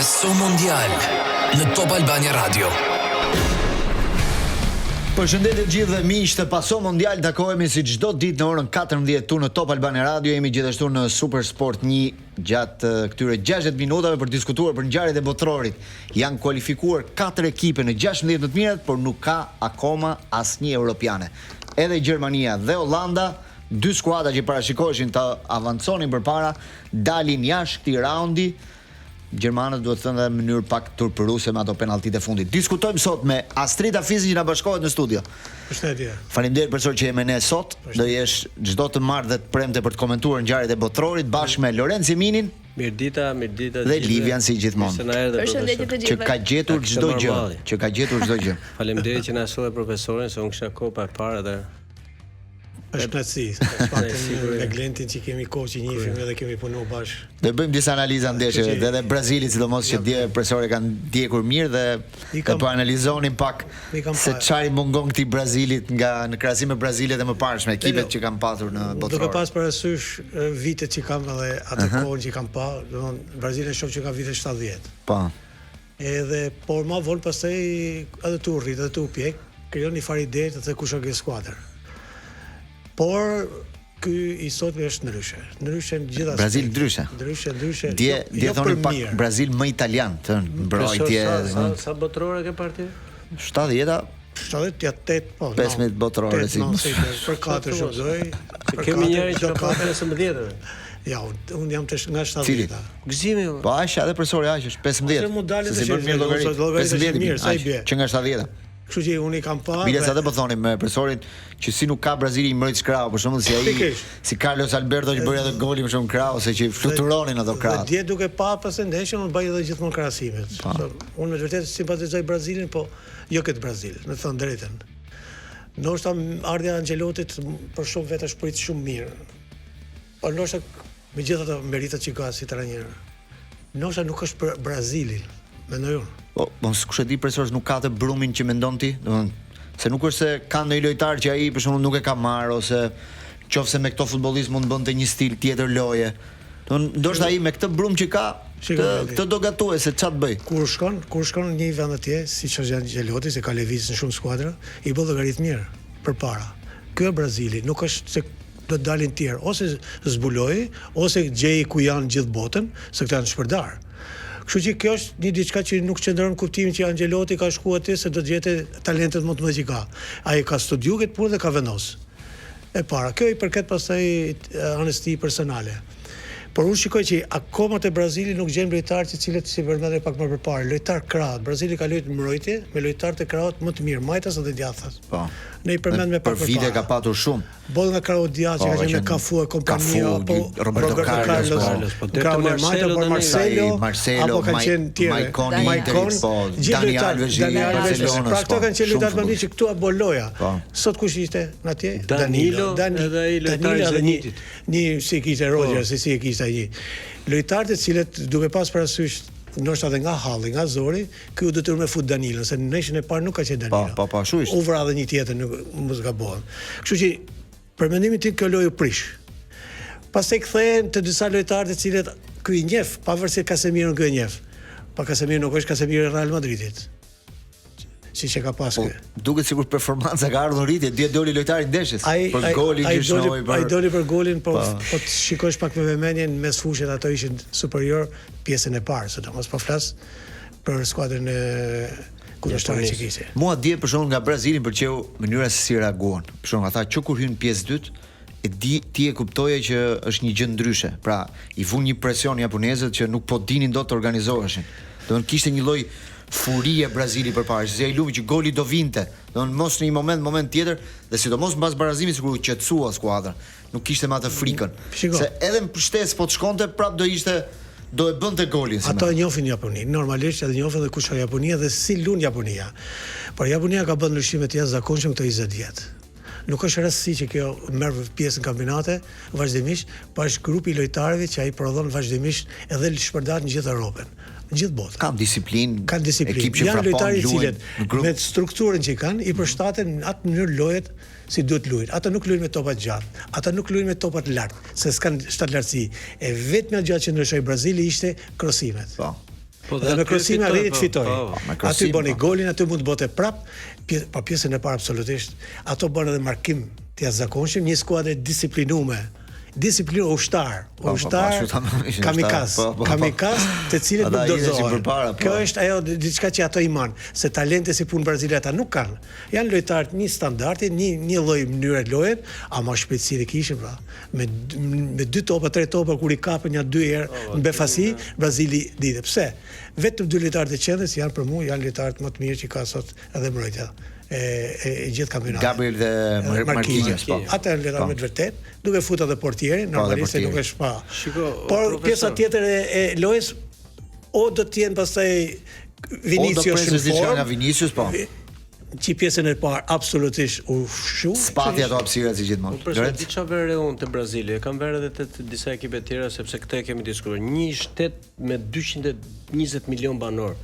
Paso Mondial në Top Albania Radio. Përshëndetje të gjithëve miq të Paso Mondial, takohemi si çdo ditë në orën 14 këtu në Top Albania Radio. Jemi gjithashtu në Super Sport 1 gjatë eh, këtyre 60 minutave për të diskutuar për ngjarjet e botërorit. Janë kualifikuar 4 ekipe në 16 më të mirat, por nuk ka akoma asnjë europiane. Edhe Gjermania dhe Holanda, dy skuadra që parashikoheshin të avanconin përpara, dalin jashtë këtij raundi. Gjermanët duhet thënë edhe në mënyrë pak turpëruese me ato penalltitë e fundit. Diskutojmë sot me Astrit Hafizin që na bashkohet në studio. Përshëndetje. Faleminderit profesor që je me ne sot. Do jesh çdo të martë dhe të premte për të komentuar ngjarjet e botërorit bashkë me Lorenc Jeminin. Mirëdita, mirëdita Dhe Livian si gjithmonë. Mirë se na erdhe Përshëndetje të Që gjithëve. ka gjetur Ta kishte çdo marrë gjë, malli. që ka gjetur çdo gjë. Faleminderit që na solle profesorin se unë kisha kohë pa e parë edhe Është kënaqësi. Të paktën sigurisht. me Glentin që kemi kohë që njihemi edhe kemi punuar bashkë. Do i bëjmë disa analiza ndeshjeve, Kështu që- edhe Brazilit sidomos që dje profesori kanë ndjekur mirë dhe I dhe kam- po analizonim pak I kam se parë. çfarë i mungon këtij Brazilit nga në krahasim me Brazilet e mëparshme, ekipet që kanë patur në Duke botëror. pas parasysh e, vitet që kam edhe atë kohën që kam pa, domethënë Brazilin e shoh që nga vitet 70. Po. Edhe por më vonë pastaj edhe tu u rrit, edhe tu u pjek, krijon një farë ide të the kush është kjo skuadër. Por ky i sotmi është ndryshe. Ndryshe në gjithë Brazil aspektet. ndryshe. Ndryshe, ndryshe. Dje jo, dje jo thonin për pak mirë. Brazil më italian, të mbrojtje, Profesor, sa, sa, domethënë, sa botërore ke parë ti? 70-a 78 po. 15 botërore, si. si. Për 4 shërzoj. Se kemi njërin që ka parë 15 edhe. Ja, unë unë jam të nga Cili? 70-ta. Gëzimi. valla. Po aq edhe profesori aq është 15. Atëherë mu dalin Se të si bën qenë, mirë llogarit. ose llogarit është 15 mirë, sa i aq, bie. Që nga 70-a. Kështu që unë i kam pa. Bile dhe- sa atë po thonim me profesorin që si nuk ka Brazili i mbrojtës krahu, për shembull si ai Pikërisht. si Carlos Alberto që bëri atë golin për shembull krahu ose që fluturonin ato Dhe krahët. dje duke pa pas ndeshjen unë bëj edhe gjithmonë krahasimet. So, unë me të vërtetë simpatizoj Brazilin, po jo këtë Brazil, me të thënë drejtën. Ndoshta ardhja e Ancelottit për shumë vetë është prit shumë mirë. Po ndoshta me gjithë ato meritat që ka si trajner. Ndoshta nuk është për Brazilin, mendoj unë. Po, po kush e di profesor nuk ka atë brumin që mendon ti, domethënë se nuk është se ka ndonjë lojtar që ai për shembull nuk e ka marrë ose qofse me këto futbollistë mund bënte një stil tjetër loje. Domethënë ndoshta ai me këtë brum që ka, Shiko, këtë, Leli. këtë do gatue se ç'a të bëj. Kur shkon, kur shkon në një vend atje, siç është Ancelotti, se ka lëvizë në shumë skuadra, i bën llogarit mirë përpara. Ky është Brazili, nuk është se do të dalin tjerë, ose zbuloi, ose gjej ku janë gjithë botën, se këta janë shpërdar. Kështu që kjo është një diçka që nuk qëndron në kuptimin që Ancelotti ka shkuar atje se do të gjete talentet më të mëdha që ka. Ai ka studiuar këtë punë dhe ka vendosur. E para, kjo i përket pastaj e, anës tij personale. Por unë shikoj që akoma te Brazili nuk gjen lojtarë që cilët si përmendëm pak më përpara, lojtar krahët. Brazili ka luajtur mbrojtje me lojtarë të krahut më të mirë, majtas dhe djathtas. Po. Ne i përmend me pak Për vite përpara. ka patur shumë. Boll nga krahu djathtë Po, që ka ka qenë me qenë Cafu e kompania Cafu, apo Roberto Carlos, po. Carlos, po, deri te krahun e Marcelo majtë, por tani. Marcelo, Ai, Marcelo, apo kanë Maj- qenë tjerë. Maicon i Maicon, Interit, po, gjithë Dani lojtarë, Alves i Dani Alves, Barcelonës, Pra këto po, kanë qenë shumë lojtarë më mirë që këtu a bo loja. Po. Sot kush ishte në atje? Danilo, Dani, edhe ai lojtari Danilo edhe një Zenitit. një si e kishte Roger, si si e kishte ai. Lojtarët të cilët duke pas parasysh ndoshta edhe nga halli, nga zori, ky u detyru me fut Danilo, se në ndeshjen e parë nuk ka qenë Danilo. Po, po, po, ashtu ishte. U vra edhe një tjetër, nuk mos gabohem. Kështu që për mendimin tim kjo lojë u prish. Pastaj kthehen të disa lojtarë të cilët ky i njeh, pavarësisht Casemiro ky e njeh. Pa Casemiro nuk është Casemiro i Real Madridit. Siç e ka pas Po, ky. duket sikur performanca ka ardhur në rritje, dje doli lojtari i ndeshjes Ai për ai- golin ai që doli, shënoi për ai doli për golin, po Po. po të shikosh pak me vëmendje në mes fushit ato ishin superior pjesën e parë, sidomos po flas për skuadrën e kundërshtare që kishte. Mua dje për shembull nga Brazili më pëlqeu mënyra se si reaguan. Për shembull ata që kur hyn pjesë dytë, e di ti e kuptoje që është një gjë ndryshe. Pra, i vun një presion japonezët që nuk po dinin dot të organizoheshin. Domethënë kishte një lloj furie Brazili përpara, si ai lumi që goli do vinte. Domethënë mos në një moment, moment tjetër dhe sidomos mbas barazimit sikur u qetësua skuadra. Nuk kishte më atë frikën. Shiko. Se edhe në shtesë po të shkonte prap do ishte do e bënte golin. si Ato më. e njohin Japoninë, normalisht edhe njohin edhe kush është Japonia dhe si lun Japonia. Por Japonia ka bërë ndryshime të jashtëzakonshme këto 20 vjet. Nuk është rastësi që kjo merr pjesë në kampionate vazhdimisht, po është grupi i lojtarëve që ai prodhon vazhdimisht edhe shpërndahet në gjithë Europën, në gjithë botën. Kanë disiplinë, Kanë disiplinë. ekip që Janë vrapon, lojtarë i luajnë cilët në grup. me strukturën që kanë i përshtaten në atë mënyrë lojet si duhet luajnë. Ata nuk luajnë me topa të gjatë, ata nuk luajnë me topa të lartë, se s'kan shtatlartësi. E vetmja gjë që ndryshoi Brazili ishte krosimet. Po. Po, dhe me aty krosime fitoi, arriti të po, fitojë. po, me Aty krosim, bëni po. golin, aty mund të bëte prap, pje, pa pjesën e parë absolutisht. Ato bën edhe markim të jashtëzakonshëm, një skuadër e disiplinuar. Disiplinuar ushtar, Po, po, po, ushtar, ashtu tamam ishin, kamikaz, ushtar, po, po, po. kamikaz, të cilët Ata nuk hidheshin dorëzohen. përpara, po. Kjo është ajo diçka që ato i man, se talente si punë Brazili ata nuk kanë. Janë lojtarë të një standardi, një një lloj mënyre lojet, ama shpejtësi dhe kishin pra. Me me dy topa, tre topa kur i kapën ja dy herë Po, në befasi, Brazili dite. Pse? Vetëm dy lojtarë të qendrës janë për mua janë lojtarët më të mirë që ka sot edhe mbrojtja e e, e gjithë kampionatit. Gabriel dhe Edhe Mar- Marquinhos, po. Ata janë lojtarë Po. me të vërtet, duke futur edhe portierin, Po, edhe normalisht se portierin. nuk është pa. Shiko, o, Por profesor. pjesa tjetër e, e lojës o do të jenë pastaj O do Vinicius presësh në diçka formë, nga Vinicius, po. që pjesën e parë absolutisht u shu. Spati ato hapësira si gjithmonë. Po Lorenz? di çfarë vere unë te Brazili, e kam verë edhe te te disa ekipe tjera sepse këtë e kemi diskutuar. Një shtet me 220 milion banor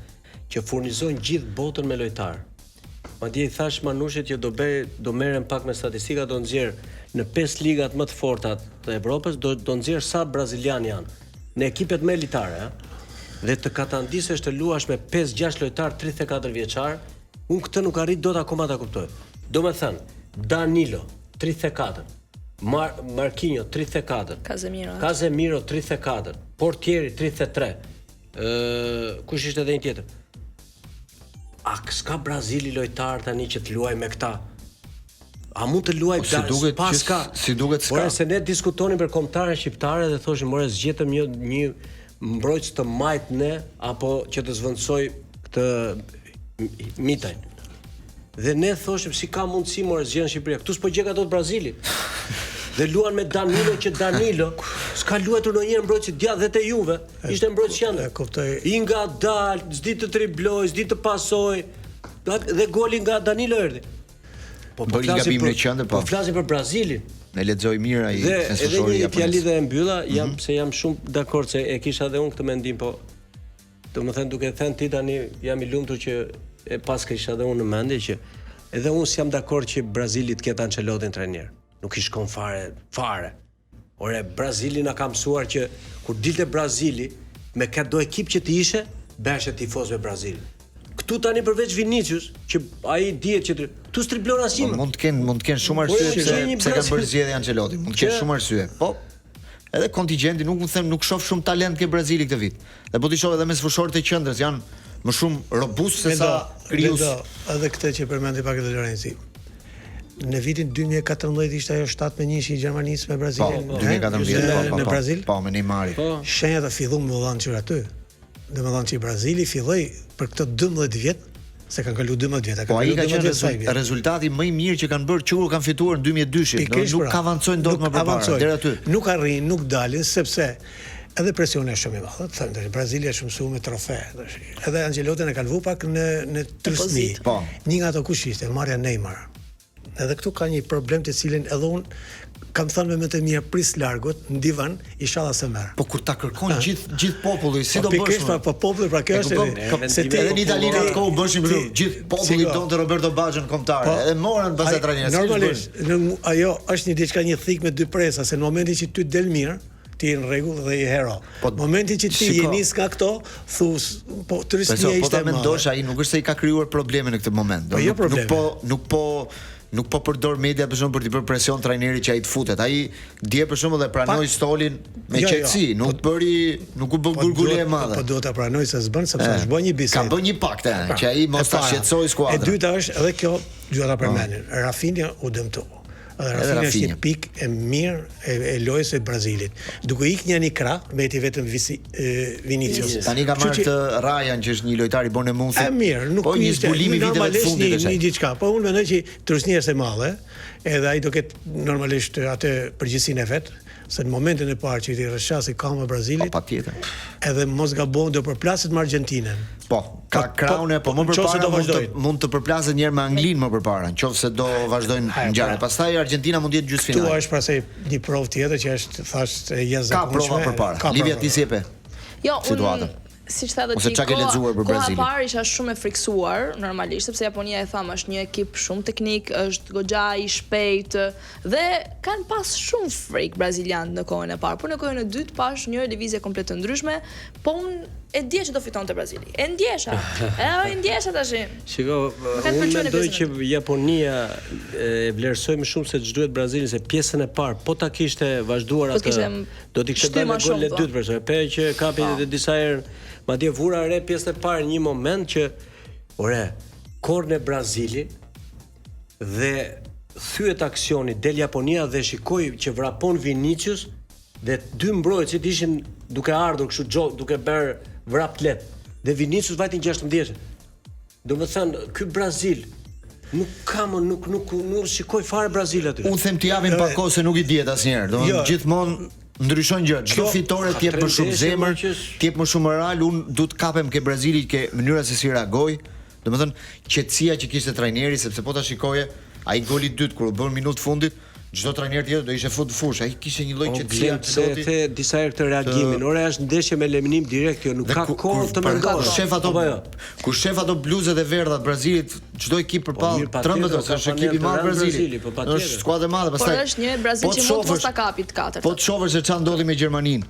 që furnizon gjithë botën me lojtar. Madje i thash Manushit që do bëj do merrem pak me statistika, do nxjerr në pesë ligat më të forta të Evropës, do do nxjerr sa brazilian janë në ekipet më elitare, ë. Dhe të katandisesh të luash me 5-6 lojtar 34 vjeçar, unë këtë nuk arrit dot akoma ta kuptoj. Do me thënë, Danilo 34, Mar Marquinhos 34, Casemiro. Casemiro 34, Portieri 33. Ë, kush ishte edhe një tjetër? A s'ka Brazili lojtar tani që të luaj me këta? A mund të luaj Po, si duket që paska? si duket s'ka. Ore se ne diskutonim për kombëtaren shqiptare dhe thoshim, ore zgjetëm një një mbrojtës të majt ne apo që të zvendësoj këtë Mitajn. Dhe ne thoshim si ka mundësi more zgjedh në Shqipëria. Këtu s'po gjeka dot Brazili. Dhe luan me Danilo që Danilo s'ka luajtur ndonjëherë mbrojtësi djathtë dhe te Juve, ishte mbrojtës qendër. e kuptoj. I nga dal, s'di të tribloj, s'di të pasoj. Dhe goli nga Danilo erdhi. Po po Bëri flasim gabim për në qendër, po. Po flasim për Brazilin. Ne lexoi mirë ai Dhe edhe mesfushori një japonez. fjali dhe e mbylla, jam Mhm. se jam shumë dakord se e kisha edhe unë këtë mendim, po domethënë duke thënë ti tani jam i lumtur që e pas kisha edhe unë në mendje që edhe unë s'jam dakord që Brazili të ketë Ancelottin trajner. Nuk i shkon fare, fare. Ore Brazili na ka mësuar që kur dilte Brazili me këtë do ekip që të ishe, bëheshe tifoz me Brazilin. Këtu tani përveç Vinicius, që ai dihet që tri- këtu s'triblon asnjë. Po, më. mund të kenë mund të kenë shumë arsye Ore, pse që një pse kanë Brazil- bërë zgjedhje Ancelotti. Mund të kenë Që- shumë arsye. Po edhe kontingjenti nuk mund të them nuk shoh shumë talent ke Brazili këtë vit. Dhe po ti shoh edhe mesfushorët e qendrës janë më shumë robust se sa krijues. Mendo, edhe këtë që përmendi pak edhe Lorenzi. Në vitin 2014 ishte ajo 7-1 i Gjermanisë me Po, Brazilin. eh? 2014 Në, po, po, në po. Brazil. Po, me Neymarin. Po. Shenjat e filluan më dhanë që aty. Dhe më dhanë që Brazili filloi për këto 12 vjet, se kanë kalu 12 vjet, a Po kanë ai kalu ka 12 qenë vjet sa i rezult, vjet. rezultati më i mirë që kanë bërë që kur kanë fituar në 2002-shin. Do Pikërisht nuk pra. ka avancojnë dot Nuk më përpara avancojnë. deri aty. Nuk arrin, nuk dalin sepse edhe presioni është shumë i madh, të them tash, Brazili është mësuar me trofe tash. Edhe Ancelotti e kanë vu pak në në trysni. pozitë. Po. Një nga ato kush ishte marrja Neymar. Edhe këtu ka një problem të cilin edhe unë kam thënë me më të mirë pris largut, në divan, inshallah se merr. Po kur ta kërkon gjithë gjithë populli, si Po do bësh? pikërisht, më? pra, po populli, pra kjo E është kupton? edhe- Ka- se ti edhe në Itali në atë kohë bëshim ti- kështu, gjithë populli Shiko, donte Roberto Baggio në kombëtare. Po, Edhe morën pastaj ai- trajnerin. si Normalisht, s'bën? në, ajo është një diçka një thik me dy presa, se në momentin që ty del mirë, ti je në rregull dhe je hero. Po, Në momentin që ti shiko. je nis nga këto, thu, s- po Beso, trysnia po ishte ta e madhe. mendosh ai nuk është se i ka krijuar probleme në këtë moment. Do, Po, jo nuk, nuk probleme. po nuk po nuk po përdor media për shembull për t'i bërë presion trajnerit që ai të futet. Ai dje për shembull e pranoi Pa- stolin me Jo, jo. qetësi, nuk bëri, nuk u bë Po gurgule duhet- e madhe. Po duhet ta pranoj se s'bën sepse është bërë një bisedë. Ka bërë një pakt e, që ai mos E ta para. shqetësojë skuadrën. E dyta është edhe kjo, dua ta përmendin. Rafinha u dëmtu. Edhe Rafinha është Rafinha. një pikë e mirë e, e lojës së Brazilit. Duke ik një një krah, mbeti vetëm Visi, e, Vinicius. Tani ka Kështu marrë që- këtë Ryan që është një lojtar i Bournemouthit. E mirë, nuk po një ishte zbulim i viteve të normalisht fundit një, është një ai. diçka. Po unë mendoj që trysnia është e madhe, edhe ai do ketë normalisht atë përgjegjësinë e vet, se në momentin e parë që i rrëshqasi kama Brazilit, Po patjetër. edhe mos gabon do përplaset me Argjentinën. Po, ka Po, po, kraun e po më në qoftë se përpara do mund të vazhdojnë. mund të përplaset një herë me Anglinë më përpara, nëse do vazhdojnë Ha, ngjarjet. pra. Pastaj Argentina mund të jetë Këtu gjysmëfinale. është prasaj një provë tjetër që është thash e Ka jashtëzakonshme. prova përpara. Ka Livia prova. ti si e pe? Jo, unë Situatën. siç tha edhe Ose ti, çka ke koha- lexuar për Brazilin? Koha e parë isha shumë e friksuar normalisht sepse Japonia e tham është një ekip shumë teknik, është goxha i shpejtë dhe kanë pas shumë frikë brazilianët në kohën e parë, por në kohën e dytë pash një lëvizje komplet të ndryshme, po unë E dija që do fitonte Brazili. E ndjesha. E e ndjesha tash. Shiko, ka të unë pëlqyer në mendoj pjesën që Japonia e vlerësoi më shumë se ç'duhet Brazilin se pjesën e parë po ta kishte vazhduar Po të atë kishte do t'i kishte shty dalë ma me golin e shumë, po. dytë për shkak. Pe që kapi edhe disa herë, madje vura re pjesën e parë në një moment që ore, korne Brazili dhe thyet aksioni del Japonia dhe shikoj që vrapon Vinicius dhe dy mbrojtësit ishin duke ardhur kështu xho, duke bërë vrap të lehtë. Dhe Vinicius vajti në 16. Do të thënë, ky Brazil nuk ka më nuk nuk nuk shikoj fare Brazil aty. Unë them t'i japim pak kohë se nuk i dihet asnjëherë. Domethënë Jo. gjithmonë ndryshon gjë. Çdo Kjo- fitore Ka të jep tre më shumë ndeshje, zemër, më që s- të jep më shumë moral. Unë du të kapem ke Brazili ke mënyra se si reagoi. Domethënë qetësia që kishte trajneri sepse po ta shikoje ai goli i dytë kur u bën minutë fundit, çdo trajner tjetër do ishte fut në fushë. Ai kishte një lloj O, qetësie Glen, pse e Ancelotti. the disa herë këtë reagimin. Ora është ndeshje me eliminim direkt, jo, nuk Dhe ka ku- kohë kur- të për- mendosh. Kur shef ato Apo jo? kur shef ato bluzet e verdha të Brazilit, çdo ekip përballë mirë, patjetër, 13 se ka është ekip i panel të madh rëndë Brazili. Brazili, po, patjetër. Është skuadër e madhe, pastaj. Por është një Brazil po që të mund të mos shofësh- ta kapi të katërtën. Po të shohësh se çfarë ndodhi me Gjermaninë.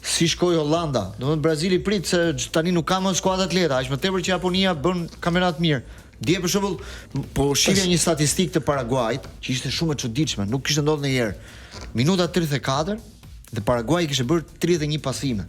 Si shkoi Hollanda? Domethënë Brazili prit se ç- tani nuk ka më skuadra të lehta, aq më tepër që Japonia bën kampionat mirë. Dje për shembull, m- po shihja një statistikë të Paraguajit, që ishte shumë e çuditshme, nuk kishte ndodhur ndonjëherë. Minuta 34 dhe Paraguaji kishte bërë 31 pasime.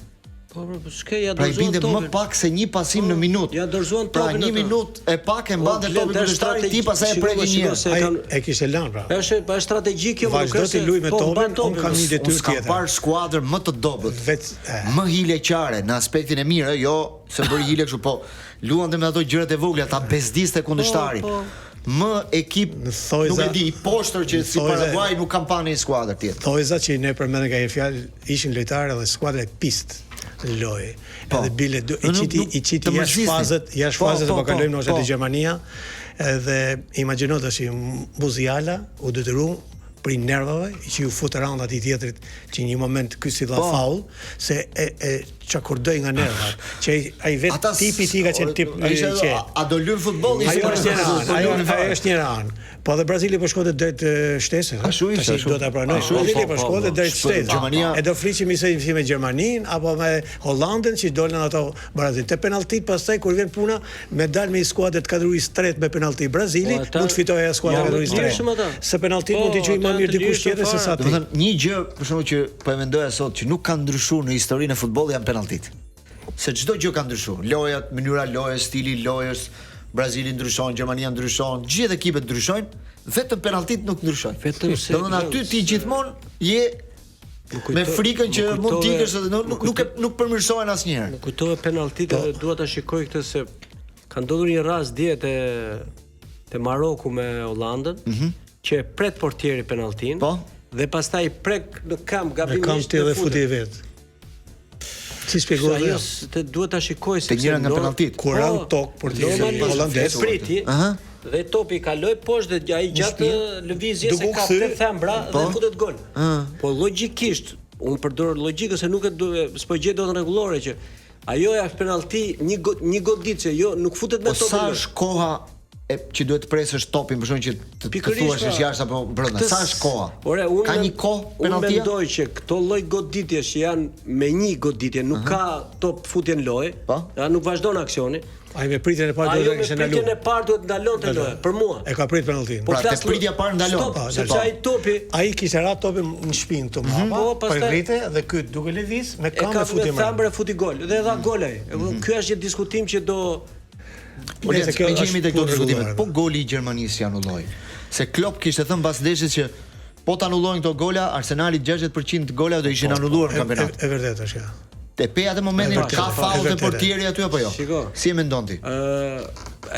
Po, po, po, s'ke ja Pra i dorëzuan binte më topin. pak se një pasim në minutë. Ja dorëzuan Pra topin një ato. minutë e pak e mbante O, Glen, topin tash kundërshtari ti strategji- pastaj e shiko, preki një shiko herë. se Ai kanë e kishte lënë pra. Është pa strategji kjo, më nuk Vazhdo është. ti luaj me po, mban topin, unë kam një Unë detyrë s'kam tjetër. parë skuadër më të dobët. Vet- eh. Më hileqare në aspektin e mirë, ë, jo se bëri hile kështu, po luante me ato gjërat e vogla, ta bezdiste kundërshtarin. Po, po. Më ekip Në thojza- nuk e di, i poshtër që në si thojza- Paraguay nuk kam parë në skuadër tjetër. Thojza që ne përmendën nga një fjalë ishin lojtarë dhe skuadra e pist në lojë. Po. Edhe bile du, i Nuk- qiti nuk- i qiti të jashtë mërzisnin. fazët, jashtë Po, fazët po, po po, kalojmë ndoshta po. te Gjermania. Edhe imagjino tash Buziala u detyru prej nervave që ju fut rand atij tjetrit që një moment ky si dha Po. faul se e e çakordoi nga nervat që ai ai vet Ata s- tipi i tij ka qenë tip ai ishte që a, a do lyn futboll Ajo ishte është njëra anë, po ajo lyn fare. ajo është njëra anë. Po edhe Brazili po shkonte drejt e, shtesës. ë? Ashtu ishte, Tash ashtu. do ta pranoj. Ashtu Brazili ishte, po po, shkonte po. drejt Shpo- shtesës. Gjermania- E do fliqemi se si me Gjermaninë apo me Hollandën që dolën ato Brazil. Te penalltit pastaj kur vjen puna me dal me një skuadër të kategorisë tretë me penallti Brazili, Po, ata- mund të fitojë ajo skuadra e Janë kategorisë të lirshëm tretë. ata. Se penalltit Po, mund t'i quajë ata më janë mirë të dikush lirshëm tjetër se fare. sa ti. Domethënë një gjë për shembull që po e mendoja sot që nuk ka ndryshuar në historinë e futbollit janë penalltit. Se çdo gjë ka ndryshuar. Lojat, mënyra e lojës, stili i lojës, Brazili ndryshon, Gjermania ndryshon, gjithë ekipet ndryshojnë, vetëm penalltit nuk ndryshojnë. Vetëm se- Domethënë aty ti gjithmonë je Më kujto- me frikën që më mund kujtove- t'ikësh edhe nuk më nuk nuk, e- nuk përmirësohen asnjëherë. Më kujtove penalltit Po. edhe dua ta shikoj këtë se ka ndodhur një rast dje te te Maroku me Hollandën, që e pret portieri penalltin. Mhm. Po. Dhe pastaj i prek në këmbë Në gabimisht. këmbë ti dhe dhe futet. futi e vet. Si shpjegohet Ajo ajo? s- të duhet ta shikoj sepse njëra nga nor- penalltit. Kur ra në tokë portieri normalisht holandez. E priti. Aha. Dhe topi kaloi poshtë dhe ai gjatë lëvizjes Duke e u ka kthy, te thembra Po. dhe futet gol. Po logjikisht, unë përdor logjikën se nuk e du, s'po gjej dot në rregullore që ajo është penallti një go, një goditje, jo nuk futet me Po topin. sa në lojë. është koha e që duhet të presësh topin për shkakun që të, të Pikërisht, thuash pra. është jashtë apo brenda. Këtë Sa është koha? Ore, unë ka men- një kohë penalltia? Unë mendoj që këto lloj goditjesh që janë me një goditje, nuk ka top futje në lojë, Po. a, nuk vazhdon aksioni. Ai me pritjen e parë Ajo duhet ta me kishte pritjen ndaluar. e parë duhet ndalonte loja, për mua. E ka prit penalltin. Po Pra, te flas pritja e parë ndalon. Stop, Po, sepse ndalon. ai topi Ai kishte ra topin në shpinë këtu mbrapa, Po, po pastaj- rrite dhe ky duke lëviz me e këmbë ka e futi me mbrapa. thambër e futi gol dhe e dha gol ai. E kupton, Ky është një diskutim që do Po Nëse le kjo me që është jemi te këto punë diskutime. rregullore, Po goli i Gjermanisë që anulloi. Se Klopp kishte thënë mbas ndeshjes që po të anullojnë këto gola, Arsenali 60% të golave do ishin anulluar në E, e, kampionat. e vërtetë është kjo. Te pe atë momentin E vërtetë, ka po, e faull te vërtetë. portieri aty apo jo? Shiko. Si e mendon ti? ë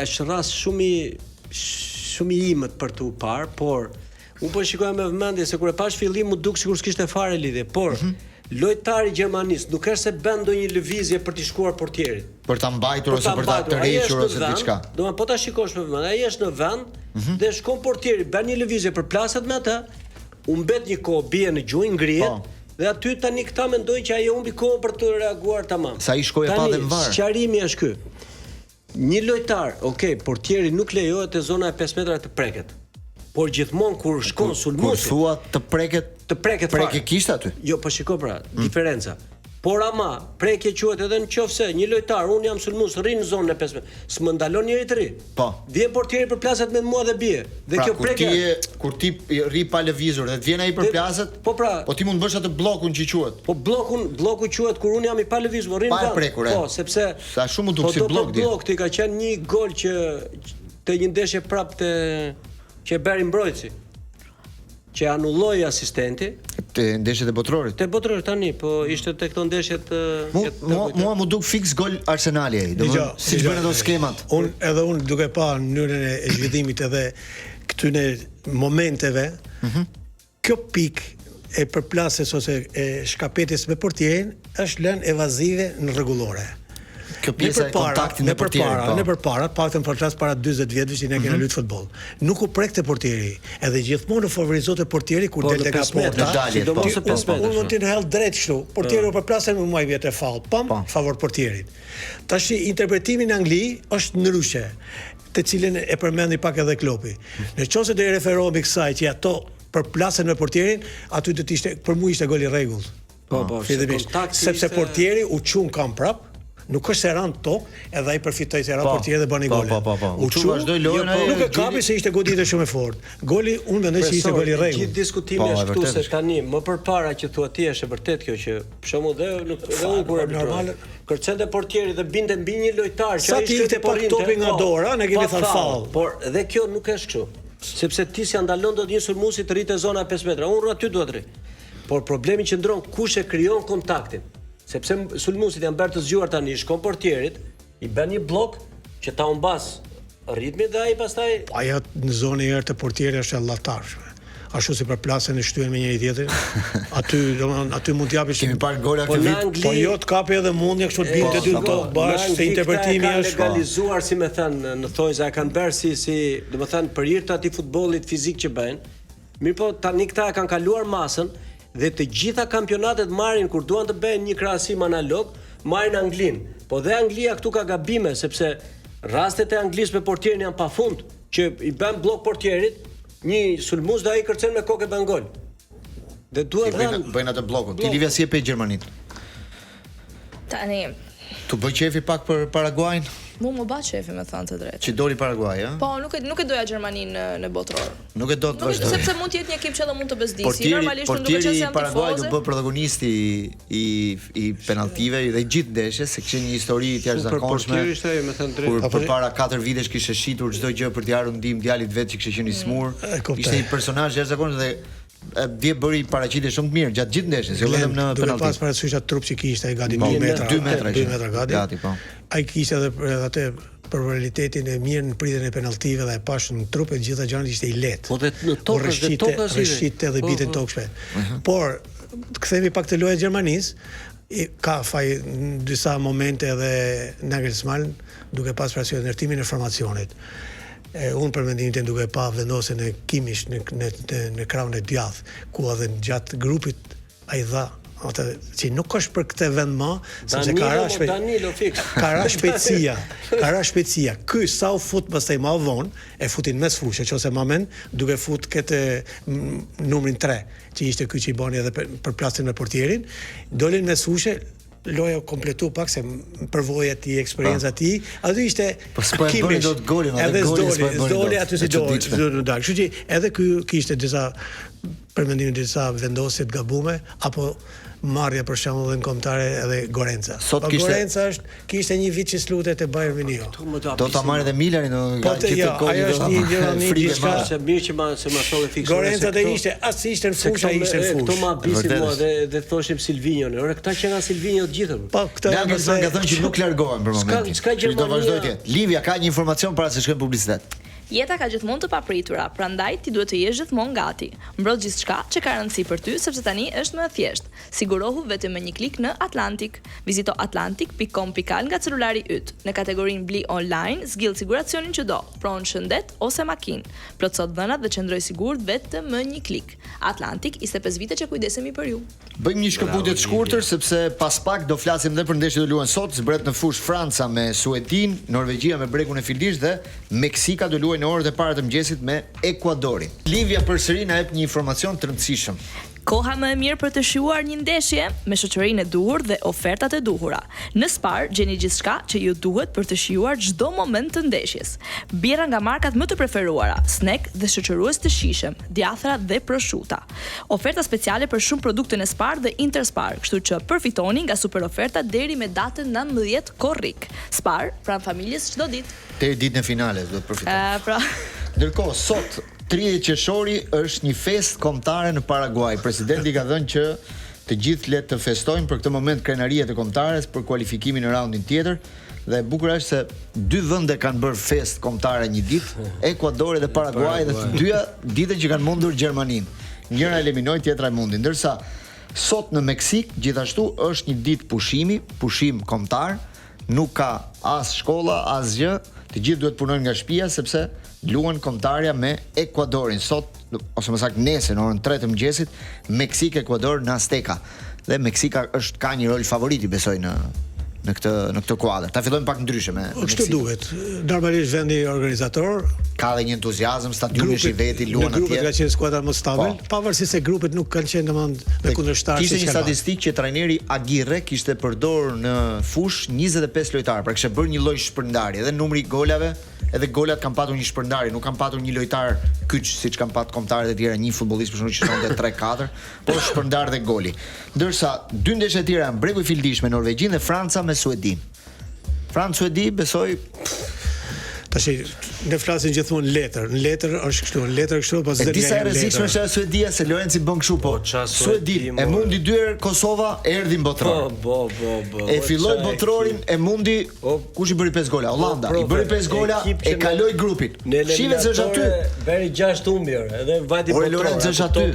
është rast shumë i shumë i imët për tu parë, por unë po shikoja me vëmendje se kur e pash fillim mu duk sikur s'kishte fare lidhje, por Mhm. lojtari i Gjermanisë nuk është se bën ndonjë lëvizje për t'i shkuar portierit. Për ta mbajtur ose për ta mbajtur. Ai është tërhequr në ose vend, diçka. Mhm. Domethënë po ta shikosh me vëmendje, ai është në vend dhe shkon portieri, bën një lëvizje përplaset me atë, u mbet një kohë, bie në gjunjë, ngrihet. Po. Dhe aty tani këta mendojnë që ai humbi kohën për të reaguar tamam. Sa i shkoi e pa Tani, dhe në VAR. Sqarimi është ky. Një lojtar, okay, portieri nuk lejohet te zona e 5 metrave të preket. Por gjithmonë kur shkon Kur sulmuesi, thua të preket, të preket fare. Preke kishte aty. Jo, po shiko pra, diferenca. Por ama, prekje quhet edhe në qoftë se një lojtar, unë jam sulmues, rri në zonën e 15, s'më ndalon njeri të rri. Po. Vjen portieri përplaset me mua dhe bie. Dhe Pra, kjo kur prekje. ti je, kur ti rri pa lëvizur dhe të vjen ai përplaset, Po pra. po ti mund të bësh atë bllokun që quhet. Po bllokun, blloku quhet kur unë jam i pa lëvizur, rri në Pa e vend. prekur, e. Po, sepse Sa shumë u duk po si do bllok për dje. Bllok ti ka qenë një gol që te një ndeshje prap te që e bëri mbrojtësi. Që e anulloi asistenti. Te ndeshjet e botërorit. Te botëror tani, po ishte te këto ndeshjet ë, Mu, që të mua, kujtoj. mua mu duk fiks gol Arsenali ai, Dëgjo, domethënë siç dëgjo, bën ato skemat. Unë edhe unë duke pa mënyrën e e zhvillimit edhe këtyne momenteve, Mhm. kjo pikë e përplasjes ose e shkapetjes me portierin është lënë evazive në rregullore. Kjo pjesa e kontaktit me ne portierin, përpara, po. ne përpara, të paktën po flas para 40 vjetëve që ne kena luajtur futboll. Nuk u prekte portieri, edhe gjithmonë u favorizote portieri kur Po, në delte nga 5 metra, porta. Në dalje, sidomos po. në 5 Unë metra. mund të në hell drejt kështu. Portieri u përplasen me mua i vjet e fall. Pam, Po. favor portierit. Tash interpretimi në Angli është ndryshe, të cilin e përmendi pak edhe Klopi. Në qoftë se do i referohemi kësaj që ato përplasen me portierin, aty do të ishte për mua ishte gol i rregullt. Po, po, se Fillimisht, kontakti sepse ishte- portieri u çun kam prap, nuk është se ra në tokë, edhe ai përfitoi se ra Po, portieri dhe bëni po, gole. po, po, po. U U çu, çu, vazhdoi lojën jo, ai, Nuk e gjeti- kapi se ishte goditje shumë e fortë. Goli unë mendoj se ishte Profesor, gol i rregullt. Gjithë diskutimi Po, e është këtu vërtet se është. tani më përpara që thua ti është e vërtet kjo që për shembull dhe nuk dhe unë kur po, arbitroj. normal. Kërcente portieri dhe binte mbi një lojtar që Sa ai ti shkreti ikte po pak rrinte, topi nga po, dora, ne kemi pa thënë faull. Por dhe kjo nuk është kështu. Sepse ti s'ja ndalon dot një sulmuesi të rritë zona e 5 metra. Unë aty dua të rri. Por problemi qëndron kush e krijon kontaktin. Sepse sulmuesit janë bërë të zgjuar tani, i shkon portierit, i bën një bllok që ta humbas ritmin dhe ai pastaj Ajo në zonë e erë të portieri është e llatarshme. Ashtu si përplasen e shtyen me njëri tjetrin, aty domethënë aty mund t'japish Kemi parë gola Po këtë në vit. Angli Po jo të kapi edhe mundja kështu të binte Po, dy në po, tokë bash në se Angli interpretimi këta e kanë është legalizuar si me thënë në thonjza e kanë bërë si si domethënë për hir të atij futbollit fizik që bëjnë. Mirë po tani këta e kanë kaluar masën dhe të gjitha kampionatet marrin kur duan të bëjnë një krahasim analog, marrin Anglinë. Po dhe Anglia këtu ka gabime sepse rastet e Anglisë me portierin janë pafund, që i bën blok portierit, një sulmues dhe ai kërcen me kokë e bën gol. Dhe duhet Bëjnë dhënë bëjnë atë bllokun. Ti Livia si e pe Gjermaninë? Tani, Tu bëj qefi pak për Paraguajin, mu më ba qefi me thënë të drejtë. që doli Paraguaj, ë? Po, nuk e nuk e doja Gjermaninë në në botëror. Nuk e do të Nuk e vazhdoj. sepse mund të jetë një ekip që edhe mund të bezdisi. Portieri, Normalisht unë duke portieri qenë se i jam Paraguajit u tifoze. bë protagonisti i i penalltive dhe i gjithë ndeshjes, se kishte një histori të jashtëzakonshme. portieri ishte ai, me thënë drejtë. Kur Po, po, përpara 4 vitesh kishte shitur çdo gjë për t'i ardhur ndihmë djalit vet që kishte qenë i smur. E kuptoj. Ishte një personazh jashtëzakonshëm dhe e, dje bëri paraqitje shumë të mirë gjatë gjithë ndeshjes, jo vetëm në Duke penallti. pas parasysh atë trup që kishte ai gati Po, 2 metra, 2 metra 2 ishte. metra gati. Gati, po. Ai kishte edhe edhe atë probabilitetin e mirë në pritjen e penalltive dhe e pash në trup e gjitha gjërat ishte i lehtë. Po dhe në U tokë, dhe rrëshqite- tokës ishte. rrëshqite dhe Po, bite në po. tokë shpejt. Mhm. Por të kthehemi pak të loja e Gjermanisë, i ka faj në disa momente edhe Nagelsmann duke pas parasysh ndërtimin e formacionit. E, unë për mendimin tim duke pa vendosjen e Kimish në në në, në krahun e djathtë, ku edhe gjatë grupit ai dha atë që nuk është për këtë vend më, sepse ka Danilo, ra mo, shpejt. Danilo fix. Ka ra shpejtësia, ka ra shpejtësia. Ky sa u fut pastaj më vonë, e futin mes fushë, nëse ma mend, duke fut këtë mm, numrin 3, që ishte ky që i bani edhe për, përplasjen me portierin, dolin mes fushë, loja u kompletu pak se m- përvoja e tij, eksperienca e tij, aty ishte Po s'po e bëri Kimmich. dot golin, atë Edhe golin s'doli, s'po e bëri s'doli dot. aty si E doli, çuditshme. s'doli dal. Kështu që edhe ky kishte disa për mendimin disa vendosje të gabume apo marrja për shembull edhe në kombëtare edhe Gorenca. Sot Po kishte- Gorenca është kishte një vit që s'lutet te Bayern Munich. Do ta marrë edhe Milanin, do Po të- gjithë jo, kohën ajo do është ta një marrë. gjë, një Frikë e diçka- madhe. Se mirë që ma se ma solle fiks. Gorenca të ishte, as ishte në fushë, ai ishte në Këto fushë. ma bisin Vërtet mua është. dhe dhe thoshim Silvinho. Ore këta që nga Silvinho të gjithë. Po këtë Nagelsmann ka thënë që nuk largohen për S'ka- momentin. s'ka Që do Gjermania- vazhdoj të jetë. Livia ka një informacion para se shkojmë në publicitet. Jeta ka gjithmonë të papritura, prandaj ti duhet të jesh gjithmonë gati. Mbro gjithçka që ka rëndësi për ty, sepse tani është më e thjeshtë. Sigurohu vetëm me një klik në Atlantic. Vizito atlantic.com.al nga celulari yt. Në kategorinë Bli Online, zgjidh siguracionin që do, pronë shëndet ose makinë. Plotëso dhënat dhe qëndroj sigurt vetëm me një klik. Atlantic, 25 vite që kujdesemi për ju. Bëjmë një shkëputje të shkurtër sepse pas pak do flasim dhe për ndeshjet që luhen sot, zbret në fushë Franca me Suedin, Norvegjia me Bregun e Fildisht dhe Meksika do luajë në orët e para të mëngjesit me Ekuadorin. Livia përsëri na jep një informacion të rëndësishëm. Koha më e mirë për të shijuar një ndeshje me shoqërinë e duhur dhe ofertat e duhura. Në Spar gjeni gjithçka që ju duhet për të shijuar çdo moment të ndeshjes. Birra nga markat më të preferuara, snack dhe shoqërues të shijshëm, djathra dhe proshuta. Oferta speciale për shumë produkte në Spar dhe Interspar, kështu që përfitoni nga super oferta deri me datën 19 korrik. Spar, pranë familjes çdo ditë. Deri ditën e finales do të përfitojmë. Ë, pra. Ndërkohë sot 30 qershori është një festë kombëtare në Paraguaj. Presidenti ka thënë që të gjithë le të festojnë për këtë moment krenarie të kombëtares për kualifikimin në raundin tjetër. Dhe e bukur është se dy vende kanë bërë festë kombëtare një ditë, Ekuadori dhe Paraguaj dhe të dyja ditën që kanë mundur Gjermaninë. Njëra eliminoi, tjetra e mundi. Ndërsa sot në Meksik gjithashtu është një ditë pushimi, pushim kombëtar, Nuk ka as shkolla, asgjë, të gjithë duhet të punojnë nga shtëpia sepse luan kombëtarja me Ekuadorin sot ose më saktë nesër në orën 3 të mëngjesit, Meksik Ekuador në Azteca. Dhe Meksika është ka një rol favoriti besoj në në këtë në këtë kuadër. Ta fillojmë pak ndryshe me, me Kështu duhet. Normalisht vendi organizator ka dhe një entuziazëm, stadiumi është i veti, luan atje. Grupet ka qenë skuadra më stabil, po. pavarësisht se grupet nuk kanë qenë domethënë me kundërshtarë Kishte një statistikë që trajneri Aguirre kishte përdorur në fushë 25 lojtarë, pra kishte bërë një lloj shpërndarje, edhe numri i golave, edhe golat kanë patur një shpërndarje, nuk kanë patur një lojtar kyç siç kanë pat kombëtaret e tjera, një futbollist për shembull që shënonte 3-4, por shpërndarë dhe goli. Ndërsa dy ndeshjet e tjera janë Bregu i Fildishtë me Norvegjinë dhe Franca me Suedinë. Francë Suedi besoj Tash ne flasim gjithmonë në letër, në letër është kështu, në letër kështu, po s'del. E disa e rrezikshme është ajo Suedia se Lorenci bën kështu po. po Suedi e mundi dy herë Kosova erdhi në botëror. Po, po, po, po. E filloi botërorin e mundi kush i bëri 5 gola? Hollanda. I bëri 5 gola, e kaloi grupin. Shihet se është aty. Bëri 6 humbje, edhe vajti botëror. Lorenci është aty.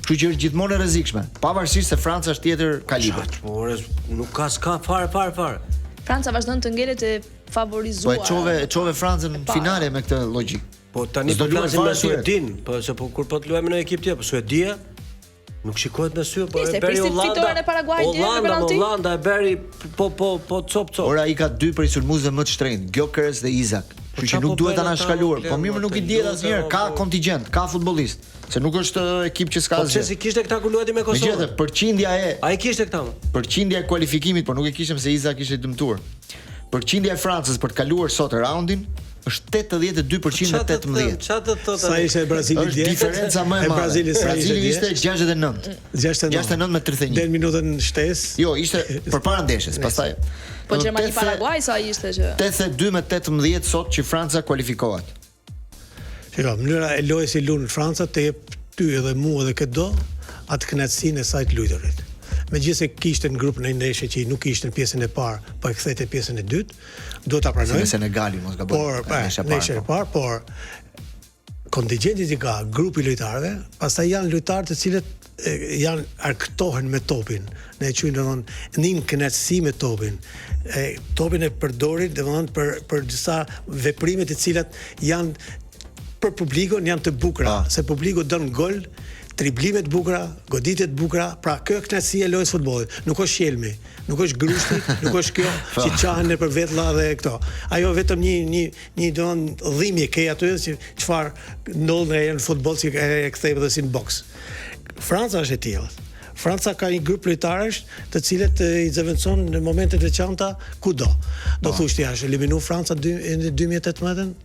Kështu që është gjithmonë e rrezikshme, pavarësisht se Franca është tjetër kalibër. Po ore, nuk ka s'ka fare fare fare. Franca vazhdon të ngelet e favorizuar. Po e çove, e çove Francën në finale me këtë logjikë. Po tani po flasim me Suedin, po se po kur po të luajmë në ekip tjetër, po Suedia nuk shikohet me sy, po e bëri Hollanda. E Paraguay Hollanda, Hollanda e bëri po po po cop cop. Ora i ka dy prej sulmuesve më të shtrenjtë, Gyökeres dhe Isak. Po Kështu që nuk po duhet anashkaluar. Po mirë, nuk i dihet asnjëherë, ka po. kontingjent, ka futbollist. Se nuk është ekip që s'ka po asgjë. Po pse s'i kishte këta kur luajti me Kosovën? Megjithatë, përqindja e Ai kishte këta. Përqindja e kualifikimit, por nuk e kishte se Isak ishte i dëmtuar. Përqindja e Francës për të kaluar sot raundin është 82% me 18. Çfarë do të thotë? Sa ishte Brazili dje? Është diferenca më e madhe. Brazili sa ishte? Ishte 69. 69. 69 me 31. Deri minutën shtesë. Jo, ishte përpara ndeshjes, pastaj. Po Gjermani Paraguay sa ishte që? 82 me 18 sot që Franca kualifikohet. Shiko, mënyra e lojës si luan Franca të jep ty edhe mua edhe këdo atë kënaqësinë e saj të luajturit. Megjithëse kishte në grup në ndeshje që nuk ishte në pjesën e parë, po e kthente pjesën e dytë, duhet ta pranojmë. Si me Senegalin, mos gaboj. Por, po, ndeshja e parë, po, por kontingjenti që ka grupi i lojtarëve, pastaj janë lojtarë të cilët janë argëtohen me topin. Ne e quajmë domethënë ndjejnë kënaqësi me topin. E topin e përdorin domethënë për për disa veprime të cilat janë për publikun janë të bukura, ah. se publiku don gol, driblime të bukura, goditje të bukura, pra kjo është kënaqësia e lojës së futbollit. Nuk është shkelmi, nuk është grushti, nuk është kjo po. që çahen nëpër vetulla dhe këto. Ajo vetëm një një një domethënë dhimbje ke aty që çfarë ndodh në në futboll që e kthejmë edhe si në boks. Franca është e tillë. Franca ka një grup lojtarësh të cilët i zëvendëson në momente të veçanta kudo. Do po. thuash ti është eliminu Franca në 2018-ën?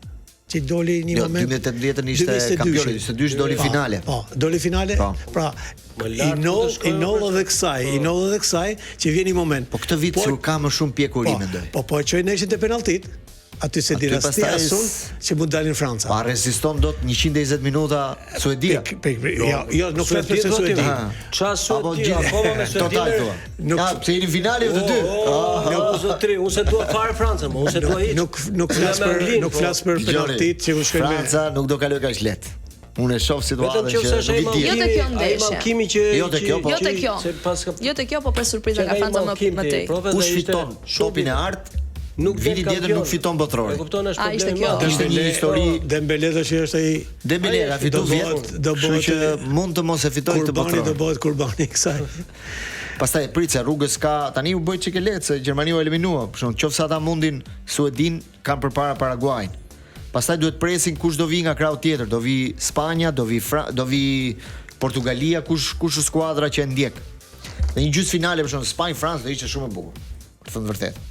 Që doli një jo, moment. 2018-ën ishte kampion, 22 doli po, finale. Po, doli finale. Po. Pra, i nol, i nol edhe kësaj, i nol edhe kësaj që vjen një moment. Po këtë vit po, ka më shumë pjekuri po, mendoj. Po, po e çoi ndeshjen te penalltitë. Aty s'e di rasti asun që mund dalin Franca. Pa reziston dot 120 minuta Suedia. Pik, pik, pik, jo, jo, nuk flas për Suedi. Ça Suedia, akoma me Suedinë. Total thua. Nuk, ja, pse jeni finale ju të dy? Oh, oh, zotri, unë s'e dua fare Francën, unë s'e dua hiç. Nuk nuk flas për nuk po. flas për penalltitë që u shkojnë me. Franca nuk do kalojë kaq lehtë. Unë e shoh situatën që nuk i di. Jo te kjo ndeshje. Mallkimi që Jo te kjo, po. Jo te kjo. Jo te kjo, po pres surpriza nga Franca më më tej. Kush fiton topin e artë? Nuk viti tjetër nuk fiton botërorin. E kupton është problemi i madh. Ishte një histori Dembele tash është ai Dembele ka fituar vjet, do bëhet që mund të mos e fitojë këtë botëror. Kurbani do bëhet kurbani i kësaj. Pastaj prit se rrugës ka tani u bë çik e lehtë se Gjermania u eliminua, për shembull, qoftë se ata mundin Suedin, kanë përpara Paraguajin. Pastaj duhet presin kush do vi nga krahu tjetër, do vi Spanja, do vi Fra, do vi Portugalia kush kush është skuadra që e ndjek. Dhe një gjysmë finale për shembull Spanjë Francë do ishte shumë e bukur. Për të thënë të vërtetën.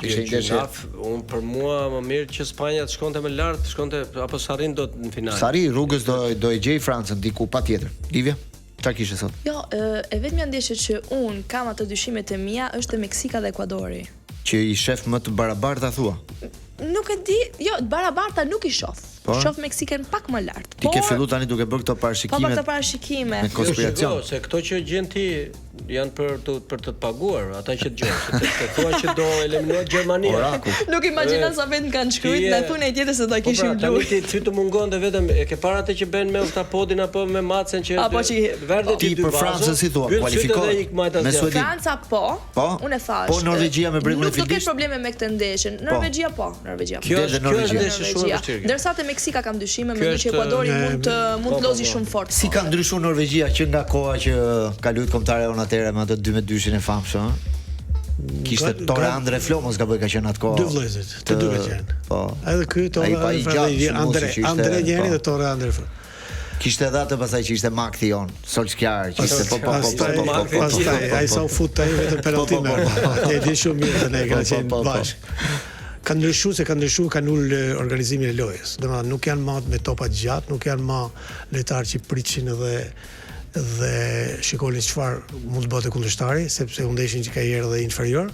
Ishte një ndeshje. Gjynaf, unë për mua më mirë që Spanja të shkonte më lart, të shkonte apo s'arrin dot në finale. S'arrin rrugës do do e gjej Francën diku patjetër. Livia, çfarë kishe sot? Jo, e, e vetmja ndeshje që unë kam ato dyshimet e mia është te Meksika dhe Ekuadori. Që i shef më të barabarta thua. Nuk e di, jo, të barabarta nuk i shoh. Po? Shoh Meksikën pak më lart. Ti ke fillu tani duke bërë këto Po parashikimet. për këto parashikime. Me Jo, konspiracion. shiko, se këto që gjen ti janë për të për të të paguar, ata që dëgjojnë, se të, të thua që do eliminohet Gjermania. Oraku. Nuk imagjino sa vetë më kanë shkruajt, Ti je- na thunë ai tjetër se do Po pra, kishim tani luajt. ti ty të mungonte vetëm e ke parë atë që bën me oktapodin apo me macen që Apo që- verdhe Ti ti dy për vazo, Francën si thua, mbyll sytë kualifikohet dhe ik majtas me djathtë. Suedin. Franca po. Po? Unë e thash. Po, Norvegjia me bregun e Nuk do ketë fildisht? probleme me këtë ndeshje. Norvegjia po, Norvegjia po. Kjo Del dhe është kjo është Norvegjia. ndeshje shumë e vështirë. kjo. Ndërsa te Meksika kam dyshime, Kjo mendoj që është, Ekuadori ne- mund të mund Po, të po, lozi po. shumë fort. Si ka ndryshuar Norvegjia që nga koha që ka luajtur kombëtare jonë atëherë me atë 2-2-shin e famshëm, ëh? Kishte Ga- Tore ga- Andre Flo, mos gaboj ka qenë atë kohë. Dy vëllezërit, të dy ka qenë. Po. Edhe ky Tore Ai pa i Andre gjatë, dhe sulmuesi Andre, që ishte, Andre njëri po. dhe Tore Andre. Kishte edhe atë pastaj që ishte makthi jon, Solskjaer, që ishte po po po po Pastaj, po po po. pastaj, ai sa u fut ai vetëm penallti Po, po, merr. po, po. E di shumë mirë se ne Po, kena po, qenë po, po. bashkë. Ka ndryshuar se ka ndryshuar kanë ul e, organizimin e lojës. Domethënë nuk janë më me topa të gjatë, nuk janë më lojtarë që pritsin edhe dhe shikonin çfarë mund të bëhet kundërshtari, sepse u ndeshin që ka herë dhe inferior.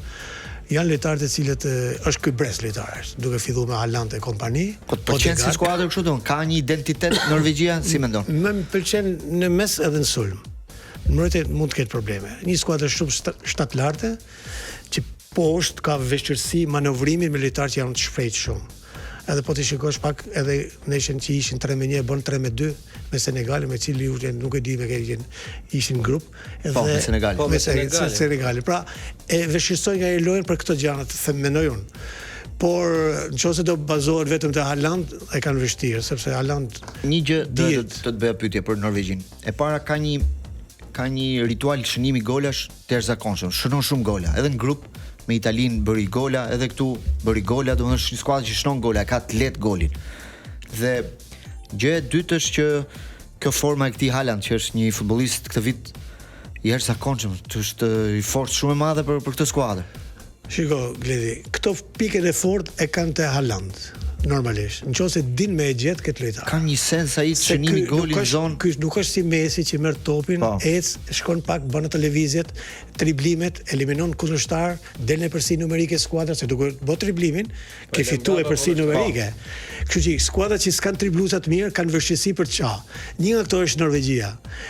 Janë lojtarë të cilët e, është ky brez lojtarësh, duke filluar me Haaland e kompani. Po të pëlqen si Odegaard. skuadër kështu domthon, ka një identitet Norvegjia, si mendon? Më më pëlqen në mes edhe në sulm. Në mbrojtje mund të ketë probleme. Një skuadër shumë shtatlarte që poshtë ka vështirësi manovrimi me lojtarë që janë të shpejtë shumë. Edhe po të shikosh pak edhe ndeshjen që ishin 3-1 bën 3-2 me Senegalin, me cili u qenë, nuk e di me kë ishin, ishin në grup edhe Po, me Senegalin. Po, me me Senegalin. Senegalin. Senegalin. Pra, e vështirësoj nga e lojën për këto gjëra, të them mendoj unë. Por nëse do bazohet vetëm te Haaland, e kanë vështirë, sepse Haaland Një gjë do të Dihet. të të bëja pyetje për Norvegjin. E para ka një ka një ritual shënimi golash të jashtëzakonshëm. Shënon shumë gola, edhe në grup me Italinë bëri gola, edhe këtu bëri gola, domethënë është një skuadër që shënon gola, ka të lehtë golin. Dhe gjë e dytë është që kjo forma e këtij Haaland që është një futbollist këtë vit i jashtëzakonshëm, është i fortë shumë e madhe për për këtë skuadër. Shiko, Gledi, këto pikën e fortë e kanë te Haaland, normalisht. Në qoftë se din me e gjetë këtë lojtar. Ka një sens ai të Se shënimi ky golin nuk në është- zonë. Ky nuk është si Messi që merr topin, Po. ec, shkon pak, bën ato lëvizjet, triblimet, eliminon kundërshtar, del në epërsi numerike skuadra se duke bë triblimin, ke fituar epërsi numerike. Kështu që skuadrat që s'kan tribluesa të mirë kanë vështirësi për të qa. Një nga këto është Norvegjia.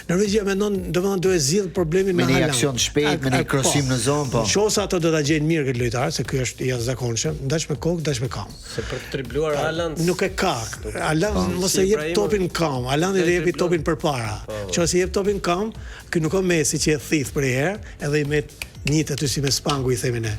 Norvegjia mendon, domethënë do e zgjidh problemin Me me një Haaland. aksion të shpejtë, me një A- a- krosim po. në zonë, po. Në qoftë se ato do ta gjejnë mirë këtë lojtar, se ky është i jashtëzakonshëm, ndash me kokë, ndash me këmbë. Se për të dribluar Haaland Nuk e ka. Haaland mos Si e jep Ibrahimovic. topin në këmbë. Haaland Ai i jepi driblon. topin përpara. Nëse jep topin në këmbë, ky nuk ka Messi që e thith për herë, edhe i met njët aty si me spangu i themi ne.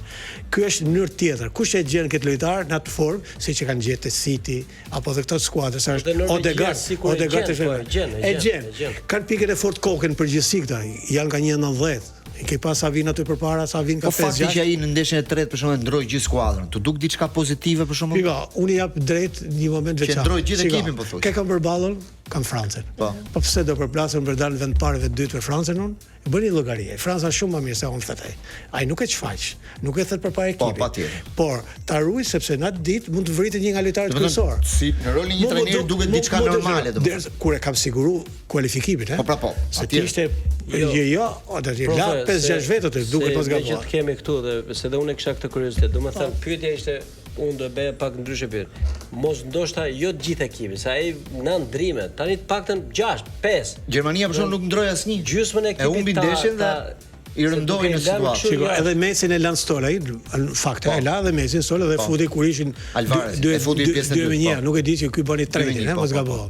Ky është në mënyrë tjetër. Kush e gjen këtë lojtar në atë formë, siç e kanë gjetë te City apo edhe këto skuadra, sa Dhe është Norvegjia Odegaard, sikur e Odegaard gjen, është po, e gjen, e e gjen, gjen. e gjen. Kanë pikën e fortë kokën përgjithësi këta. Janë nga 1.90. I ke pa sa vinë aty përpara, sa vinë Po ka fakti 5-6. që ai në ndeshjen e tretë për shembull e ndroi gjithë skuadrën. Tu duk diçka pozitive për shembull? Shiko, unë i jap drejt një moment Që veçantë. ndroi gjithë Shiko, ekipin, po thuaj. Ke kam përballur, kam Francën. Po. Po pse do përplasem për dalë në vend parë dhe dytë për Francën unë? Bëni llogari. Franca është shumë më mirë se unë thotë ai. Ai nuk e shfaq, nuk e thët përpara Po, ekipit. patjetër. Por ta ruaj sepse në atë ditë mund të vritet një nga lojtarët Domethënë, kryesor. si në rolin e një Mu- mu trajneri duk- duket mu- diçka mu duk- normale, domethënë. Derisa- Kur e kam siguru kualifikimin, e? Po, pra, po, Se ti atje. ishte jo, jo, o, do të la Profe, 5-6 se- vetë aty, duket mos Se me që gabohet. të kemi këtu dhe se dhe unë e kisha këtë kuriozitet. Domethënë pyetja ishte unë do e bëja pak ndryshe pyetje. Mos ndoshta jo të gjithë ekipin, se ai na ndrime. Tani të paktën 6, 5. Gjermania për shembull nuk ndroi asnjë. Gjysmën e E ekipit humbi ta- ndeshjen dhe ta- i se rëndoi duke në i lënë situatë. kështu Shiko, jashtë. edhe Messin e lan stol ai, në fakt e la edhe Messin stol edhe futi kur ishin Alvarez, e futi pjesën e dytë, 2-1, po. nuk e di që ky bëni tretin, 2-1, e, po, mos po, gabohem.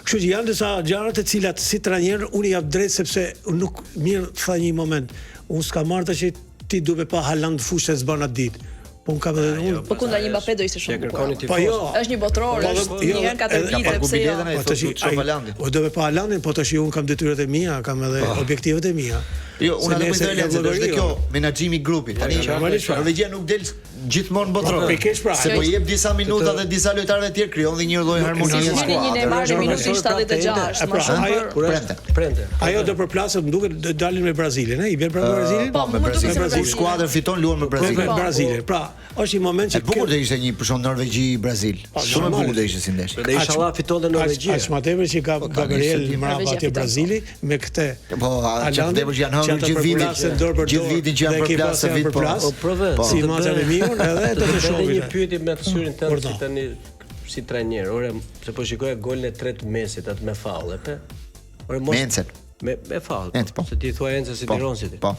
Kështu që janë disa gjëra të cilat si trajner unë i jap drejt sepse nuk mirë tha një moment, unë s'kam marrë tash që ti duhet pa Haaland fushë se s'bën atë ditë. Po unë kam edhe unë. Po kundra një Mbappé do ishte Që shumë bukur. kërkoni Po jo. Është një botëror, Po, është jo, një herë në katër edhe- Ka vite, pagu pse jo? biletën ai Po thotë tash du të shoh ai- Haalandin. Po do me pa Haalandin, po tash unë kam detyrat e mia, kam edhe objektivat e mia. Jo, Se unë atë po i nesër them jam Lenci, është dhe llogari, kjo jo. menaxhimi i grupit. Tani normalisht, po. Norvegjia nuk del gjithmonë në botëror. Po, pikërisht pra. Se po jep disa minuta dhe disa lojtarëve të tjerë krijon dhe një lloj harmonie në Hyri një skuadër. Neymar në minutën 76, E më pra, shumë ajo- për Kur është premte. Ajo do përplaset, më duket do dalin me Brazilin, e? I bjen pra me Brazilin? Po, Po, me mu duket se Brazilin. me Kur Brazilin. skuadër fiton luan me Me Brazilin. Po. Brazilin. Pra, është një moment që E bukur do ishte një për shembull Norvegji Brazil. Po, Shumë e normal. bukur do ishte si ndeshje. Dhe inshallah fiton dhe Norvegjia. Aq më tepër që ka Po, tani Gabriel se di. mbrapa Norvegjia atje fiton, po. Brazili me këtë. Po, a, që Haalandin, tepër që janë hëngër që ata gjithë vitin, përplasen dorë për gjithë dorë, vitin që janë dhe ekipa përplasë se janë vit, po. përplas, Po, prove. Po. Si maca me miun, edhe do të Edhe shohim. një pyetje me të syrin tënd Urdhno. si tani si trajner. Ore, se po shikoja golin e tretë të Messit atë me faull, e pe? Ore mos Me Encen. Me me faull. Ence, po. Se ti thua Ence si Po. Tiron si ti. Po.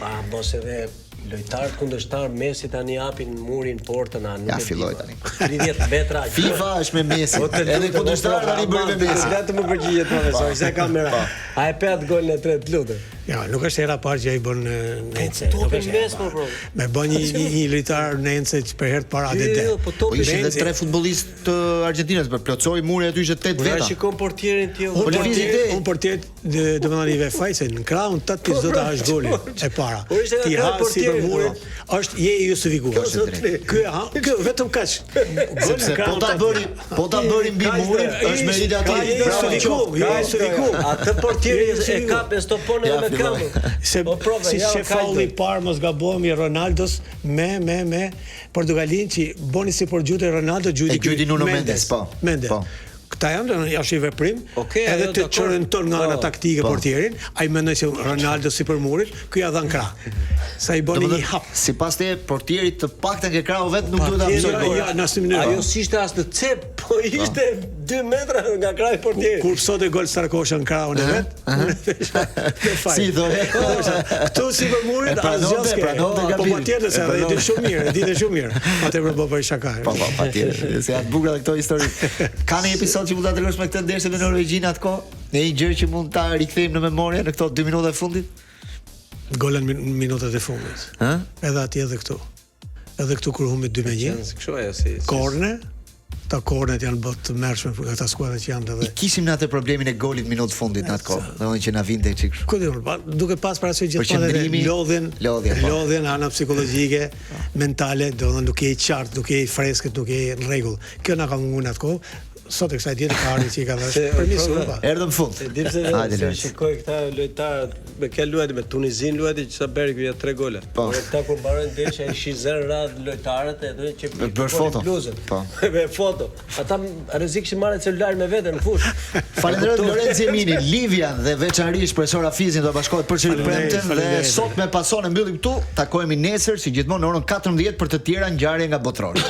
A mos edhe lojtarët kundërshtar Messi tani japin murin portën a nuk Ja, e di. filloi ma. tani. 30 metra. FIFA është me Messi. Po të Edhe lutem, kundërshtarët o, tani bëjnë me aman, Messi. Le të më përgjigjet profesor, se kamera. A e pe atë golin e tretë, lutem. Ja, nuk është hera e parë që ai bën në në Ence. Po, Nuk topi është hera e mes, parë. po, bro. Me bën një një, një lojtar në Ence që për herë të parë Jo, atë jo, po Po topi ishin edhe Benzi. tre futbollistë të Argjentinës, për plotësoi muri aty ishte 8 Kur e veta. shikon portierin ti. Unë Po lëvizi portier, ide. unë portier, domethënë i ve faj se në krahun tënd ti s'do ta hash golin e para. Po ishte nga Ti krahu ha si për portierit, murin, është je i justifikuar. Kjo është e drejtë. Ky e ha, ky vetëm kaq. Gol në Sepse po krahun ta tënd. bëri, po ta bëri mbi Kaq murin, dhe- është merita Ka aty. je Bravo, justifikum, qoftë. je justifikum. Atë portieri Je e justifikum. kap e stopon Ja, edhe me filloi. këmbën. Se Po prove, si ja, që kaq faulli i do. parë mos gabohem i Ronaldos me me me Portugalin që boni si por gjute Ronaldo gjujti E gjujti ky Nuno Mendes, po, Mendes. po. Këta janë domethënë, është i veprim, Okej, edhe ajo të dakord. çorënton nga ana Po. taktike Po. portierin, ai mendoi se Ronaldo si për murit, ky ja dha në krah. Sa i bëni një Domethënë, hap. sipas te portierit të paktën ke krahu vet nuk duhet ta Patjetër, mësoj gol. ja, në asnjë mënyrë. Ajo s'ishte as në cep, po ishte 2 metra nga krahu i portierit. Kur psote gol Starkosha në krahun e vet, unë thesha, "Të faj." Si thoje? Këtu si për murit, E pranonte, asgjë s'ke. pranonte Po gabimin. patjetër se E edhe e di pranonte. shumë mirë, e di shumë mirë. Atë për bë për shaka. Po, po, patjetër. Se janë të bukura edhe këto histori. Ka një episod që mund ta tregosh me këtë ndeshje me Norvegjinë atë kohë? Në një gjë që mund ta rikthejmë në memorie në këto 2 minuta e fundit? Golën min- minutat e fundit. Ë? Edhe atje edhe këtu. Edhe këtu kur humbi 2-1, Kështu ajo si. si- korne, ta kornet janë bërë të mërshme për ata skuadra që janë I edhe. kishim në atë problemin e golit minutë fundit në atë kohë, domethënë që na vinte çik kështu. Ku di unë, pa, duke pas parasysh gjithmonë edhe Përqendrimi, lodhjen, lodhja, po. lodhjen, ana psikologjike, mentale, domethënë nuk je i qartë, nuk je i freskët, nuk je në rregull. Kjo na ka munguar në atë kohë. Sot e kësaj dite ka ardhur që i ka Se, dhënë permisu. prove. pa. Erdhëm në fund. E di pse Hajde se Lorenz. shikoj këta lojtarët, me kë luajti me Tunizin luajti që sa bëri ky ja tre gola. Po. Por këta kur mbarojnë ndeshja i shizën radh lojtarët e thonë që Me bërë foto. bluzën. Po. me foto. Ata rrezik që marrin celular me vete në fushë. Falenderoj Lorenz Jemini, Livian dhe veçanërisht profesor Afizin do bashkohet përsëri Faleminderit, premten dhe faleminderit. sot me pason e mbyllim këtu. Takohemi nesër si gjithmonë në orën 14 për të tjera ngjarje nga botërori.